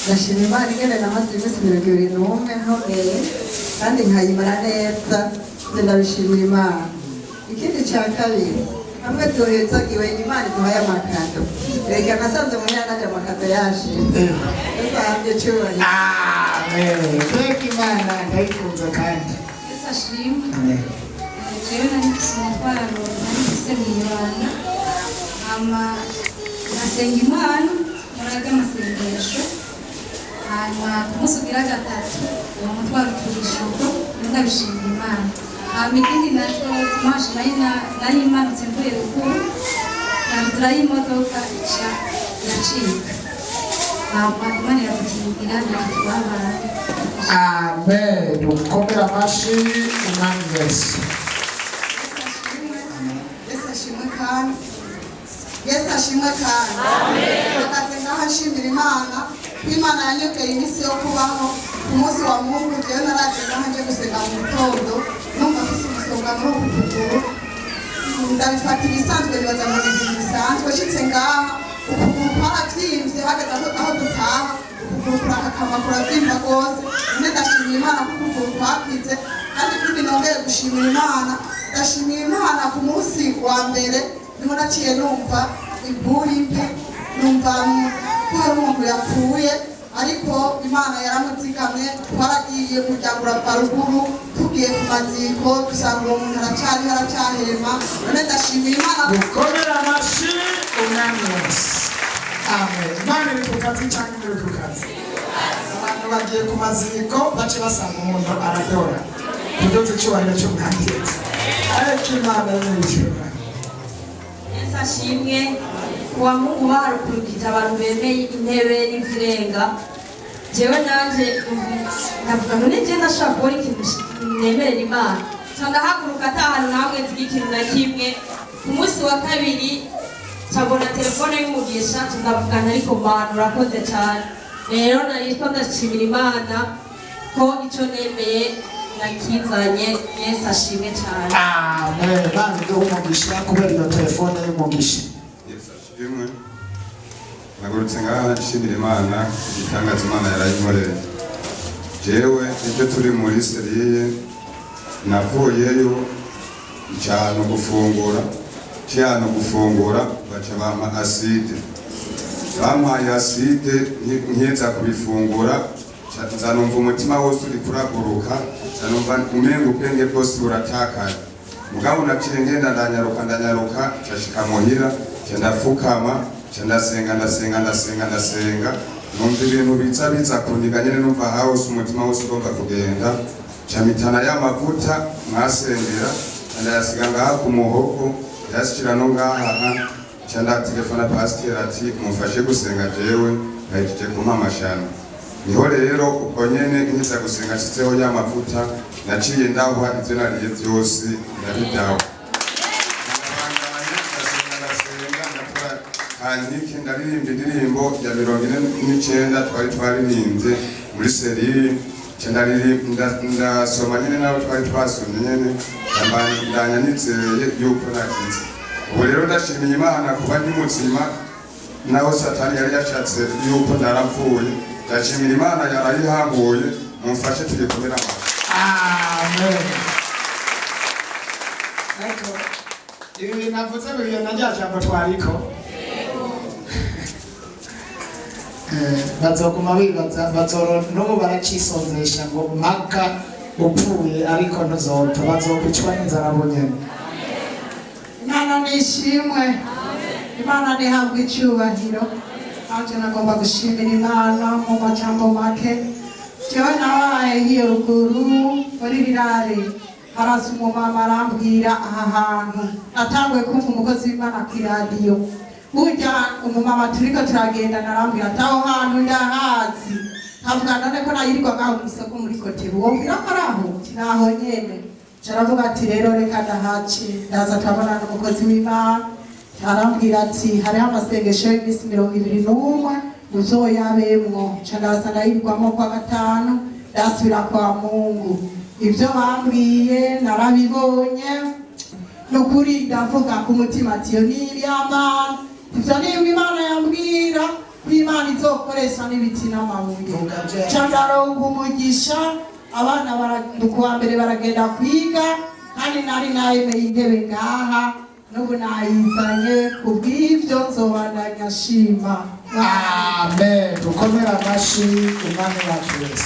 Ndashima Imana ingene namaze iminsi 21 nkomeye kandi nkayimara neza. Nze ndabishimira Imana. Ikindi cya kabiri, hamwe duhezagiwe, Imana iduhaye ama cadeaux. Reka nasanze muhira naje ama cadeaux yashize. Yasanze cyubahiro. Amen. Mbega Imana ndayikunze kandi. Yesu ashimwe. Amen. Jewe nari mfise umutwaro, nari mfise mw'ibanga, hama ngasenga Imana muri amasengesho. Hanyuma ku munsi ugira gatatu uwo mutwaro uturishuko, ndabishimira Imana. Hama ikindi naco, dimanche nari imanutse mvuye ruguru, nabiturayo imodoka ica iracika, hama Imana iradukingira, ntacyo twabaye. Amen. Dukomere amashi Umwami Yesu. Yesu ashimwe kandi, Yesu ashimwe kandi. Mpagaze ngaha nshimira Imana ko Imana yanyongeye iminsi yo kubaho. Ku munsi wa Mungu jewe naraje ngaha nje gusenga mu gitondo, numva mfise umusonga muri uku kuguru. Ndabifata ibisanzwe, nibaza ngo ni ibintu bisanzwe. Nshitse ngaha ukuguru kwaravyimbye, hageze aho dutaha ukuguru kurakakama, kuravyimba rwose. None ndashimira Imana ko ukuguru kwakize. Kandi ikindi nongeye gushimira Imana, ndashimira Imana ku munsi wa mbere niho naciye numva imburi mbi, numva ko hari umuntu yapfuye, ariko Imana yaramuzigamye. Twaragiye, umuryango urava ruguru, tugiye ku maziko dusanga uwo muntu aracariho, aracahema. None ndashimira Imana. Dukomere amashi Umwami Yesu. Amen. Imana iri ku kazi cyangwa iri ku kazi? Abantu bagiye ku maziko bace basanga umuntu aradora. Kudoza icyubahiro cy'Umwami Yesu. Ariko Imana yo mu ijuru. Yesu ashimwe. Kuwa Mungu baharukurikije abantu bemeye intebe n'izirenga. Jewe nanje ndavuga, none je ndashobora kubona ikintu nemerera Imana? Ca ndahaguruka ata hantu namwe nziga ikintu na kimwe. Ku munsi wa kabiri ca mbona telefone y'umugisha, ca ndavugana, ariko Mana urakoze cane. Rero nariko ndashimira Imana ko ico nemeye nakizanye. Yesu ashimwe cane. Amen. Imana iduhe umugisha kubera iyo telefone y'umugisha. Yesu ashimwe. Nagurutse ngaha nshimira Imana igitangaza Imana yarayinkoreye. Jewe nibyo turi muri cellule, navuyeyo ncana gufungura, cyane gufungura baca bampa acide. Bampaye acide, nkiza kubifungura nza numva umutima wose uri kuraguruka, nza numva umenga ubwenge bwose buratakaye. Mugabo naciye ngenda ndanyaruka, ndanyaruka, nshashika muhira, nca ndafukama, nca ndasenga, ndasenga, ndasenga, ndasenga. Numva ibintu biza biza kundiga nyene, numva hawose umutima wose ugomba kugenda. Nca mitana y'amavuta mwasengera, nca ndayasiga ngaha ku muhogo, ndayashyira no ngaha. Nca ndatelefona pasiteri ati mumfashe gusenga, jewe bahejeje kumpa amashano. Niho rero ubwo nyene nkiza gusenga nshitseho ya mavuta, naciye ndahwa, ivyo nariye vyose ndabidawa. Ndabandanya ndasenga, ndasenga, ndakora kantike, ndaririmba indirimbo ya 49 twari twaririmbye muri cellule. Nca ndasoma nyene nabo twari twasomye nyene, ndabandanya nizeye yuko nakize. Ubu rero ndashimiye Imana kuba ndi muzima, naho Satani yari yashatse yuko narapfuye. Ndashimira Imana yarayihambuye. Mumfashe tuyikomere amashyi. Amen. Ariko ibi bintu avuze bihuye na rya jambo twariko. Bazoguma bibaza, bazoro n'ubu baracisonzesha ngo mpaka upfuye, ariko ntuzopfa, bazokwicwa n'inzara bonyene. Imana nishimwe, Imana nihabwe icyubahiro. Anje nagomba gushimira Imana mu majambo make. Jewe nabaye hiyo ruguru muri rirare, haraza umumama arambwira aha hantu. Natanguye kumva umukozi w'Imana kw'iradiyo. Burya umumama turiko turagenda narambwira ati aho hantu ndahazi. Nkavuga none ko nayirirwa ngaho mw'isoko muri Kotebu, wombwira ko ari aho? Ati naho nyene. Caravuga ati rero reka ndahace. Ndaza turabonana n'umukozi w'Imana, arambwira ati hariho amasengesho y'iminsi 21 uzoyabemwo. Nca ndaza ndayirirwamo kwa gatanu, ndasubira kwa Mungu. Ibyo bambwiye narabibonye. Nukuri ndavuga ku mutima ati iyo ni iby'Imana, ivyo ni ibyo Imana yambwira. Ko Imana izokoresha n'ibiti n'amabuye. Vuga je. Ca ndaronka umugisha, abana kuwa mbere baragenda kwiga, kandi nari nayemeye intebe ngaha, n'ubu nayizanye. Ku bw'ibyo nzobandanya nshima. Amen. Dukomere amashi Umwami wacu Yesu.